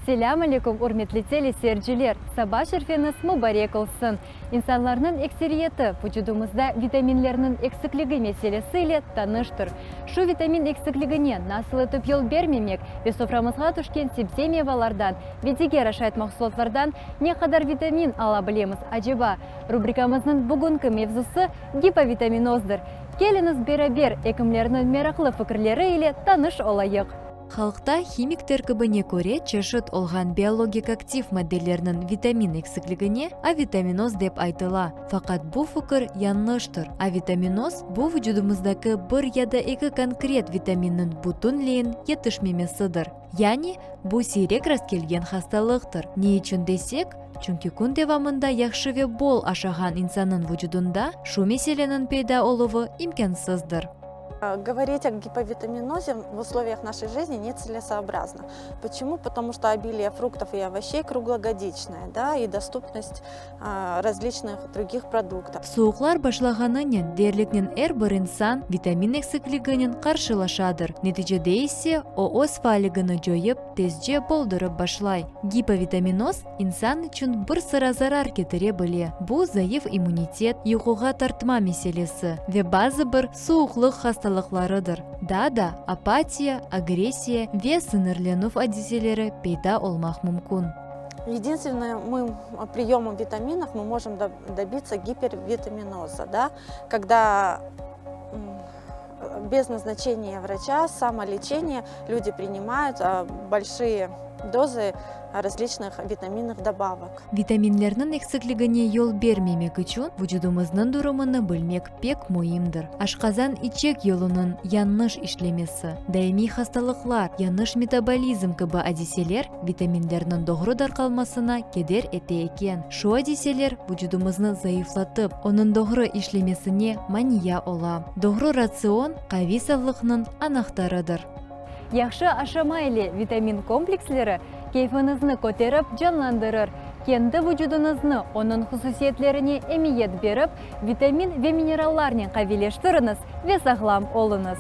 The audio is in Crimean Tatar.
Selâm aleyküm, ürmetli teleseyirciler! Saba şerfeñiz mubarek olsun! İnsanlarnıñ ekseriyeti vucudımızda vitaminlerniñ eksikligi meselesi ile tanıştır. Şu vitamin eksikligine nasıl etip yol bermemek ve soframızğa tüşken sebze-mevalardan ve diger aşayt mahsulatlardan ne qadar vitamin ala bilemiz, aceba? Rubrikamıznıñ bugünki mevzusı, gipovitaminozdır. Keliñiz beraber ekimlerniñ meraqlı fikirleri ile tanış olayıq. Halqta himik terkibine köre çeşit olğan biologik aktiv maddelerniñ vitamin eksikligine avitaminoz dep aytıla. Faqat bu fikir yañlıştır. Avitaminoz, bu vucudımızdaki bir ya da eki konkret vitaminniñ bütünleyin yetişmemesidir. Yani, bu siyrek rastkelgen hastalıqtır. Ne içün desek, çünki kün devamında yahşı ve bol aşağan insannıñ vucudında şu meseleniñ peyda oluvı imkânsızdır. Govorit o gipovitaminoze v условиях нашей жизни нецелесообразно. Почему? Потому что обилие фруктов и овощей круглогодичное, да, и доступность различных других продуктов. Suvuqlar başlağanınen derliknen er bir insan vitamin eksikliginen qarşılaşadır, neticede ise o öz faalligini coyıp, tezce boldurıp başlay. Gipovitaminoz insan içün bir sıra zarar ketire bile, bu zayıf immunitet, yuquğa tartma meselesi ve bazı bir suvuqlıq hastalıqlarıdır. Daa da apatiya, agressiya ve sinirlenüv adiseleri peyda olmaq mümkün. Единственное, мы приемом витаминов мы можем добиться гипервитаминоза, да, когда без назначения врача, самолечение, люди принимают большие дозы различных витаминных добавок. Vitaminlerniñ eksikligine yol bermemek içün vucudımıznıñ durumını bilmek pek müimdir. Aşqazan-içek yolunıñ yañlış işlemesi, daimiy hastalıqlar, yañlış metabolizm kibi adiseler vitaminlerniñ doğru darqalmasına keder ete eken. Şu adiseler vucudımıznı zayıflatıp, onıñ doğru işlemesine mania ola. Doğru ratsion, qaviy sağlıqnıñ anahtarıdır. Yahşı aşama ile vitamin kompleksleri keyfiñizni köterip canlandırır. Kendi vucudıñıznı onıñ hususiyetlerine emiyet berip, vitamin ve minerallarnen qaviyleştiriñiz ve sağlam oluñız.